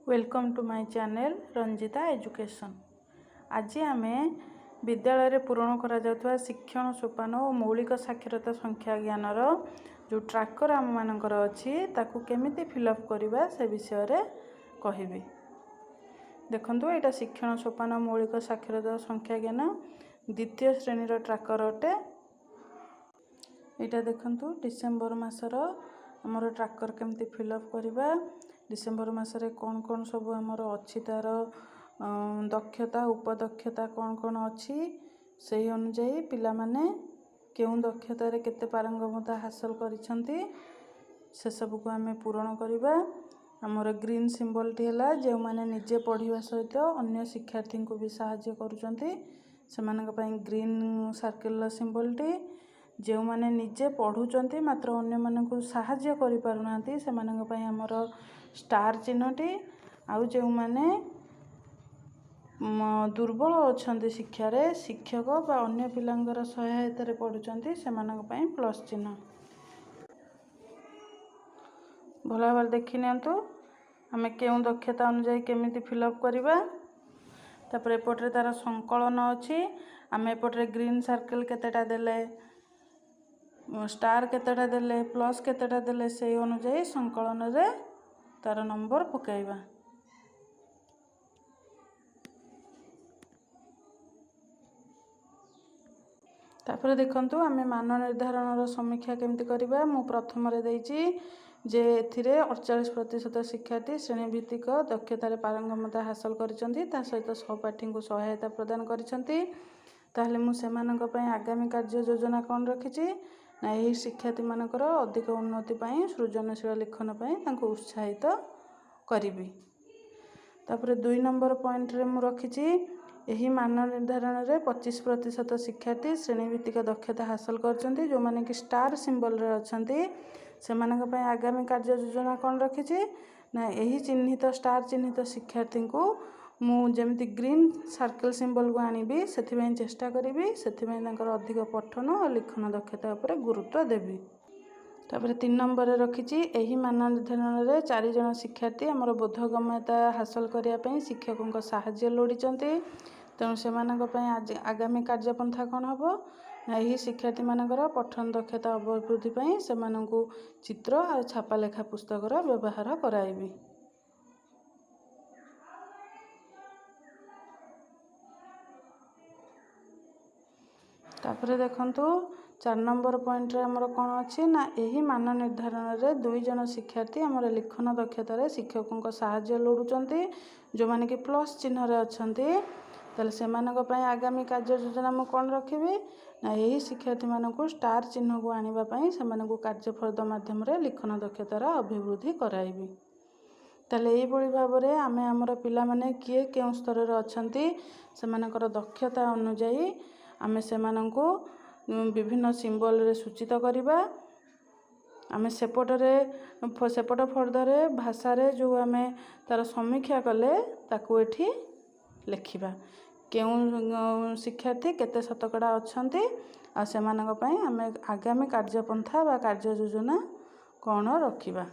Welcome to my channel Ranjita Education. ଆଜି ଆମେ ବିଦ୍ୟାଳୟରେ ପୂରଣ କରାଯାଉଥିବା ଶିକ୍ଷଣ ସୋପାନ ଓ ମୌଳିକ ସାକ୍ଷରତା ସଂଖ୍ୟା ଜ୍ଞାନର ଯେଉଁ ଟ୍ରାକର୍ ଆମମାନଙ୍କର ଅଛି, ତାକୁ କେମିତି ଫିଲ୍ଅପ୍ କରିବା ସେ ବିଷୟରେ କହିବି। ଦେଖନ୍ତୁ, ଏଇଟା ଶିକ୍ଷଣ ସୋପାନ ମୌଳିକ ସାକ୍ଷରତା ସଂଖ୍ୟା ଜ୍ଞାନ ଦ୍ୱିତୀୟ ଶ୍ରେଣୀର ଟ୍ରାକର୍ ଅଟେ। ଏଇଟା ଦେଖନ୍ତୁ, ଡିସେମ୍ବର ମାସର ଆମର ଟ୍ରାକର୍ କେମିତି ଫିଲ୍ଅପ୍ କରିବା, ଡିସେମ୍ବର ମାସରେ କ'ଣ କ'ଣ ସବୁ ଆମର ଅଛି, ତା'ର ଦକ୍ଷତା, ଉପଦକ୍ଷତା କ'ଣ କ'ଣ ଅଛି, ସେହି ଅନୁଯାୟୀ ପିଲାମାନେ କେଉଁ ଦକ୍ଷତାରେ କେତେ ପାରଙ୍ଗମତା ହାସଲ କରିଛନ୍ତି, ସେସବୁକୁ ଆମେ ପୂରଣ କରିବା। ଆମର ଗ୍ରୀନ୍ ସିମ୍ବଲଟି ହେଲା ଯେଉଁମାନେ ନିଜେ ପଢ଼ିବା ସହିତ ଅନ୍ୟ ଶିକ୍ଷାର୍ଥୀଙ୍କୁ ବି ସାହାଯ୍ୟ କରୁଛନ୍ତି, ସେମାନଙ୍କ ପାଇଁ ଗ୍ରୀନ୍ ସାର୍କେଲର ସିମ୍ବଲଟି। ଯେଉଁମାନେ ନିଜେ ପଢ଼ୁଛନ୍ତି ମାତ୍ର ଅନ୍ୟମାନଙ୍କୁ ସାହାଯ୍ୟ କରିପାରୁନାହାନ୍ତି, ସେମାନଙ୍କ ପାଇଁ ଆମର ଷ୍ଟାର ଚିହ୍ନଟି। ଆଉ ଯେଉଁମାନେ ଦୁର୍ବଳ ଅଛନ୍ତି ଶିକ୍ଷାରେ, ଶିକ୍ଷକ ବା ଅନ୍ୟ ପିଲାଙ୍କର ସହାୟତାରେ ପଢ଼ୁଛନ୍ତି, ସେମାନଙ୍କ ପାଇଁ ପ୍ଲସ୍ ଚିହ୍ନ। ଭଲ ଭାବରେ ଦେଖି ନିଅନ୍ତୁ ଆମେ କେଉଁ ଦକ୍ଷତା ଅନୁଯାୟୀ କେମିତି ଫିଲ୍ଅପ୍ କରିବା। ତାପରେ ଏପଟରେ ତା'ର ସଂକଳନ ଅଛି। ଆମେ ଏପଟରେ ଗ୍ରୀନ୍ ସାର୍କେଲ୍ କେତେଟା ଦେଲେ, ଷ୍ଟାର କେତେଟା ଦେଲେ, ପ୍ଲସ୍ କେତେଟା ଦେଲେ, ସେଇ ଅନୁଯାୟୀ ସଂକଳନରେ ତା'ର ନମ୍ବର ପକାଇବା। ତାପରେ ଦେଖନ୍ତୁ, ଆମେ ମାନ ନିର୍ଦ୍ଧାରଣର ସମୀକ୍ଷା କେମିତି କରିବା। ମୁଁ ପ୍ରଥମରେ ଦେଇଛି ଯେ ଏଥିରେ 48% ଶିକ୍ଷାର୍ଥୀ ଶ୍ରେଣୀଭିତ୍ତିକ ଦକ୍ଷତାରେ ପାରଙ୍ଗମତା ହାସଲ କରିଛନ୍ତି, ତା ସହିତ ସହପାଠୀଙ୍କୁ ସହାୟତା ପ୍ରଦାନ କରିଛନ୍ତି। ତାହେଲେ ମୁଁ ସେମାନଙ୍କ ପାଇଁ ଆଗାମୀ କାର୍ଯ୍ୟ ଯୋଜନା କ'ଣ ରଖିଛି ନା, ଏହି ଶିକ୍ଷାର୍ଥୀମାନଙ୍କର ଅଧିକ ଉନ୍ନତି ପାଇଁ ସୃଜନଶୀଳ ଲିଖନ ପାଇଁ ତାଙ୍କୁ ଉତ୍ସାହିତ କରିବି। ତାପରେ 2 ନମ୍ବର ପଏଣ୍ଟରେ ମୁଁ ରଖିଛି, ଏହି ମାନ ନିର୍ଦ୍ଧାରଣରେ 25% ଶିକ୍ଷାର୍ଥୀ ଶ୍ରେଣୀଭିତ୍ତିକ ଦକ୍ଷତା ହାସଲ କରିଛନ୍ତି, ଯେଉଁମାନେ କି ଷ୍ଟାର ସିମ୍ବଲରେ ଅଛନ୍ତି। ସେମାନଙ୍କ ପାଇଁ ଆଗାମୀ କାର୍ଯ୍ୟ ଯୋଜନା କ'ଣ ରଖିଛି ନା, ଏହି ଚିହ୍ନିତ ଷ୍ଟାର ଚିହ୍ନିତ ଶିକ୍ଷାର୍ଥୀଙ୍କୁ ମୁଁ ଯେମିତି ଗ୍ରୀନ୍ ସାର୍କେଲ ସିମ୍ବଲକୁ ଆଣିବି, ସେଥିପାଇଁ ଚେଷ୍ଟା କରିବି। ସେଥିପାଇଁ ତାଙ୍କର ଅଧିକ ପଠନ ଓ ଲିଖନ ଦକ୍ଷତା ଉପରେ ଗୁରୁତ୍ୱ ଦେବି। ତାପରେ 3 ନମ୍ବରରେ ରଖିଛି, ଏହି ମାନ ନିର୍ଦ୍ଧାରଣରେ ଚାରିଜଣ ଶିକ୍ଷାର୍ଥୀ ଆମର ବୋଧଗମ୍ୟତା ହାସଲ କରିବା ପାଇଁ ଶିକ୍ଷକଙ୍କ ସାହାଯ୍ୟ ଲୋଡ଼ିଛନ୍ତି। ତେଣୁ ସେମାନଙ୍କ ପାଇଁ ଆଜି ଆଗାମୀ କାର୍ଯ୍ୟପନ୍ଥା କ'ଣ ହେବ ନା, ଏହି ଶିକ୍ଷାର୍ଥୀମାନଙ୍କର ପଠନ ଦକ୍ଷତା ଅଭିବୃଦ୍ଧି ପାଇଁ ସେମାନଙ୍କୁ ଚିତ୍ର ଆଉ ଛାପା ଲେଖା ପୁସ୍ତକର ବ୍ୟବହାର କରାଇବି। ତାପରେ ଦେଖନ୍ତୁ, 4 ନମ୍ବର ପଏଣ୍ଟରେ ଆମର କ'ଣ ଅଛି ନା, ଏହି ମାନ ନିର୍ଦ୍ଧାରଣରେ ଦୁଇ ଜଣ ଶିକ୍ଷାର୍ଥୀ ଆମର ଲିଖନ ଦକ୍ଷତାରେ ଶିକ୍ଷକଙ୍କ ସାହାଯ୍ୟ ଲୋଡ଼ୁଛନ୍ତି, ଯେଉଁମାନେ କି ପ୍ଲସ୍ ଚିହ୍ନରେ ଅଛନ୍ତି। ତାହେଲେ ସେମାନଙ୍କ ପାଇଁ ଆଗାମୀ କାର୍ଯ୍ୟ ଯୋଜନା ମୁଁ କ'ଣ ରଖିବି ନା, ଏହି ଶିକ୍ଷାର୍ଥୀମାନଙ୍କୁ ଷ୍ଟାର ଚିହ୍ନକୁ ଆଣିବା ପାଇଁ ସେମାନଙ୍କୁ କାର୍ଯ୍ୟଫର୍ଦ୍ଦ ମାଧ୍ୟମରେ ଲିଖନ ଦକ୍ଷତାର ଅଭିବୃଦ୍ଧି କରାଇବି। ତାହେଲେ ଏଇଭଳି ଭାବରେ ଆମେ ଆମର ପିଲାମାନେ କିଏ କେଉଁ ସ୍ତରରେ ଅଛନ୍ତି, ସେମାନଙ୍କର ଦକ୍ଷତା ଅନୁଯାୟୀ ଆମେ ସେମାନଙ୍କୁ ବିଭିନ୍ନ ସିମ୍ବଲରେ ସୂଚିତ କରିବା। ଆମେ ସେପଟ ଫର୍ଦ୍ଦରେ ଭାଷାରେ ଯେଉଁ ଆମେ ତା'ର ସମୀକ୍ଷା କଲେ, ତାକୁ ଏଠି ଲେଖିବା, କେଉଁ ଶିକ୍ଷାର୍ଥୀ କେତେ ଶତକଡ଼ା ଅଛନ୍ତି ଆଉ ସେମାନଙ୍କ ପାଇଁ ଆମେ ଆଗାମୀ କାର୍ଯ୍ୟପନ୍ଥା ବା କାର୍ଯ୍ୟ ଯୋଜନା କ'ଣ ରଖିବା।